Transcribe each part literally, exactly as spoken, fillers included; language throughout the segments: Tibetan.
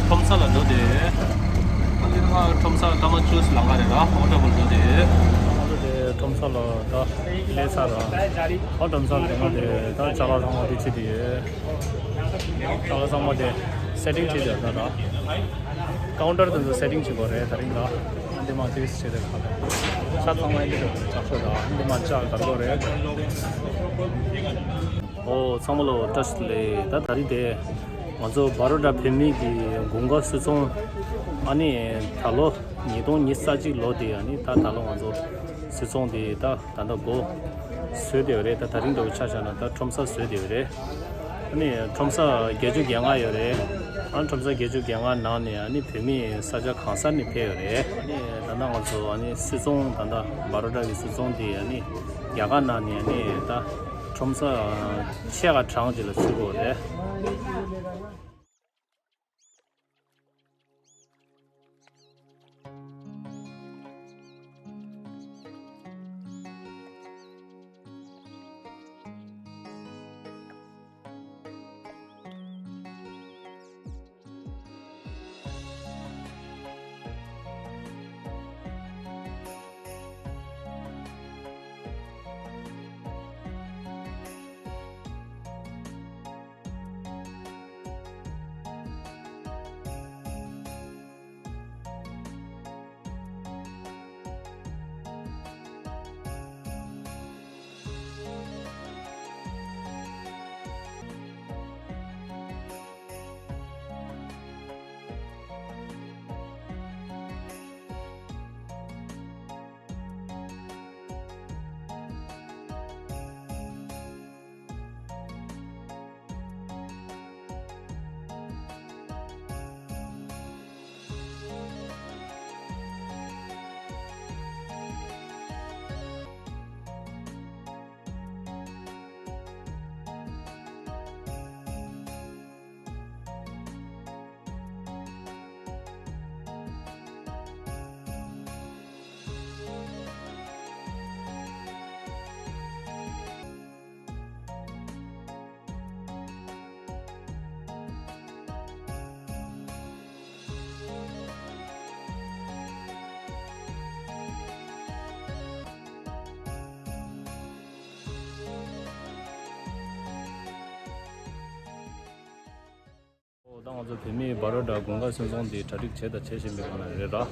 ཁྲོམ་ས་ལ་འགྲོ་དེ། ཨ་ནི་ང་ཁྲོམ་ས་སྐར་མ་བཅུ་ལང་ཀ་རེད་ར། ཨོ་ཊོ་བོལ་འགྲོ་དེ། ང་ཚོ་དེ་ཁྲོམ་ས་ལ་ད་སླེབས་ཚར་ར། ཨོ་ཁྲོམ་ས་ལ་ང་དེ་ད་ཅ་ལག་ཚང་མ་དེ་ཅི་དེ་ཡོད། ཅ་ལག་ཚང་མ་དེ་སེ་ཊིང་བྱེད་དེ་ད་ད། ཀའུན་ཊར་དེ་ཚོ་སེ་ཊིང་བྱེད་དགོས་རེད་ད་རིང་ད། ཨ་འདི་མ་དེ་བྱེད་དེ་ཁ་ལ། ཤ་ཚང་མ་ཨེ་འདི་འདྲ་ཅག་ཤོད་ད། ཨ་འདི་མ་ཅག་གར་དགོས་རེད། ཨོ་ཚང་མ་ལ་བཀྲ་ཤིས་བདེ་ལེགས། ད་ད་རིང་དེ། ང་ཚོ་བ་རོ་ཌ་བོད་མི་གི་དགུན་ཁ་སུད་ཚོང་། ཨ་ནི་ད་ལོ་ཉིས་སྟོང་ཉི་ཤུ་རྩ་གཅིག་ལོ་དེ། ཨ་ནི་ད་ད་ལོ་ང་ཚོ་སུད་ཚོང་དེ་ད་ད་ལྟ་འགོ་བཟོས་བསྡད་ཡོད་རེད། ད་ད་རིང་འདྲ་བོ་ཆ་བཞག་ན་ད་ཁྲོམ་ས་བཟོས་བསྡད་ཡོད་རེད། ཨ་ནི་ཁྲོམ་ས་བརྒྱད་ཅུ་གྱ་ལྔ་ཡོད་རེད། ཨ་ཁྲོམ་ས་བརྒྱད་ཅུ་གྱ་ལྔ་ནང་ནས་ཨ་ནི་བོད་མི་ས་ཆ་གང་ས་ནས་ཕེབས་ཡོད་རེད། ཨ་ནི་ད་ལྟ་ང་ཚོ་ཨ་ནི་སུད་ཚོང་ད་ལྟ་བ་རོ་ཌ་གི་སུད་ཚོང་དེ་ཨ་ནི་རྒྱ་གར་ནང་ནས་ཨ་ནི་ད། ཁྲོམ་ས་ཆེ་ག་གྲངས་ཅིག་ལ་ཚུད་དགོས་རེད། ཨོ་ད་ང་ཚོ་བོད་མིའི་བ་རོ་ཌ་དགུན་ཁ་སུད་ཚོང་འདི་གྲ་སྒྲིག་བྱས་དང་བྱེད་བཞིན་པའི་སྒང་ལ་རེད་ར།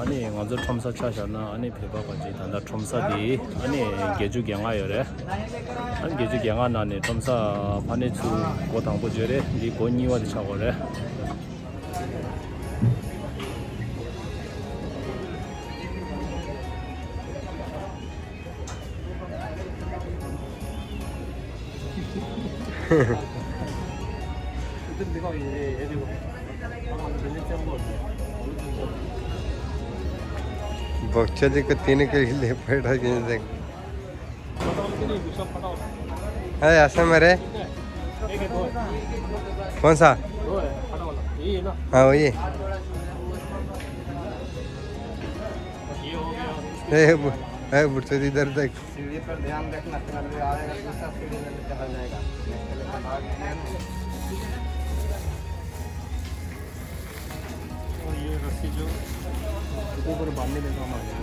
ཨ་ནི་ང་ཚོ་ཁྲོམ་ས་ཆ་བཞག་ན་ཨ་ནི་བོད་པ་ག་ཅིག་ད་ལྟ་ཁྲོམ་ས་འདི་ཨ་ནི་བརྒྱད་ཅུ་གྱ་ལྔ་ཡོད་རེད། ཨ་ནི་བརྒྱད་ཅུ་གྱ་ལྔ་ནང་ནས་ཁྲོམ་ས་ཕ་ནས་ཚུར་སྒོ་དང་པོ་བརྗོད་རེད། འདི་སྒོ་གཉིས་པ་དེ་ཆགས་དགོས་རེད། बच्चा जी को तीन के लिए बैठा के देख। है ऐसा मेरे? कौन सा? हाँ, वही। ए, बु-, ए, बुढ़चोदी इधर देख। सीढ़ी पर ध्यान रखना, कभी आएगा दूसरा सीढ़ी में चला जाएगा। और ये रस्सी जो ऊपर बांधने में काम आ गया।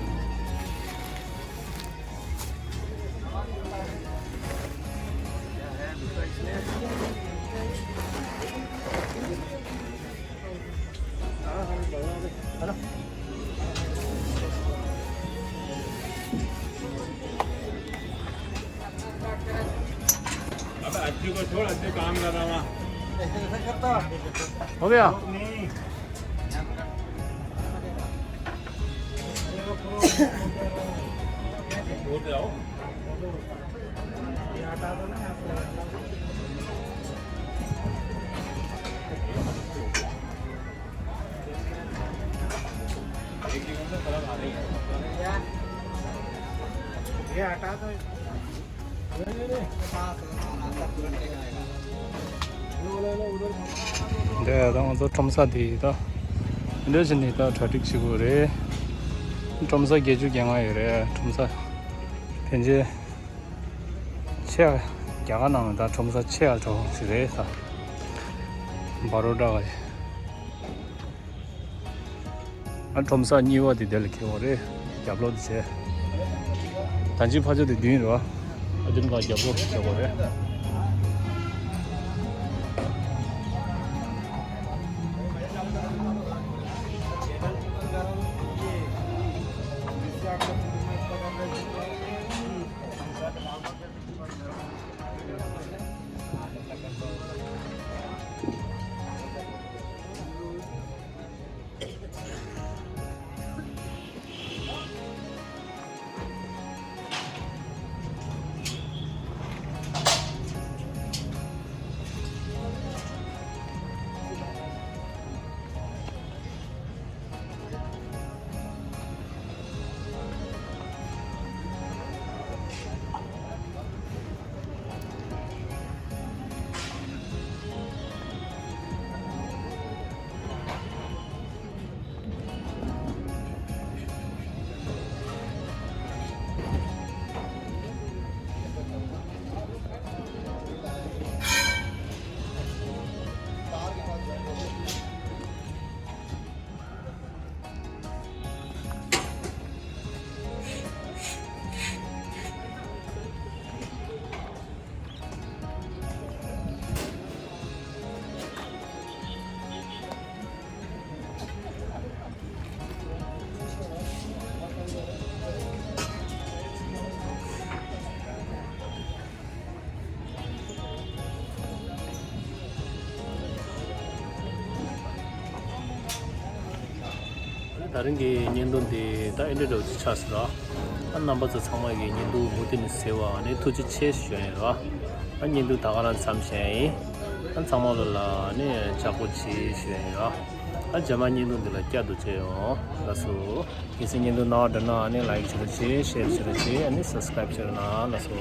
अबे अच्छी को छोड़, अच्छी काम कर रहा हूँ। हो गया। ये हटा दो। འདི་ད་ང་ཚོ་ཁྲོམ་ས་འདི་ད་འདི་འདྲ་བྱས་ནས་ད་གྲ་སྒྲིག་བྱེད་དགོས་རེད། ཁྲོམ་ས་བརྒྱད་ཅུ་གྱ་ལྔ་ཡོད་རེད། ཁྲོམ་ས་དེ་འདྲའི་ཆེ་བ། རྒྱ་གར་ནང་ལ་ད་ཁྲོམ་ས་ཆེ་བ་གྲོགས་ཞིག་རེད་ད། བ་རོ་ཌ་ག་ཞིག་ཨ་ཁྲོམ་ས་གཉིས་པ་དེ་དེ་ལ་འཁེལ་བ་རེད། རྒྱབ་ལོགས་དེ་བྱས། ད་ཅི་ཕ་ཆོ་དེ་མདུན་རེད་བ། ཨ་དེ་ནི་ག་རྒྱབ་ལོགས་བྱེད་དགོས་རེད། ད་རིང་གི་བརྙན་ཐུང་འདི་ད་ཨེ་འདྲ་འདྲ་བོ་ཅིག་ཆགས་སོང་ར། ཨ་རྣམ་པ་ཚོ་ཚང་མ་གི་བརྙན་ཐུང་མུ་མཐུད་ནས་གཟིགས་པ་ནི་ཐུགས་རྗེ་ཆེ་ཞུ་ཡ་ཡིན་ར། ཨ་བརྙན་ཐུང་ད་ག་རང་མཚམས་བཞག་ཡིན། ཨ་ཚང་མ་ལོ་ལ་ནི་ལྕགས་པོ་ཆེ་ཞུ་ཡ་ཡིན་ར། ཨ་རྗེས་མ་བརྙན་ཐུང་འདི་ལ་བསྐྱར་དུ་མཇལ་ཡོང་། ལགས་སོ། གལ་སྲིད་བརྙན་ཐུང་སྣང་བ་འདྲ་ན་ཨ་ནི་ལའིག་བྱེད་རོགས་བྱེད། ཤེར་བྱེད་རོགས་བྱེད། ཨ་ནི་སབ་སི་ཀ་རེབ་བྱེད་རོགས་གནང་། ལགས་སོ།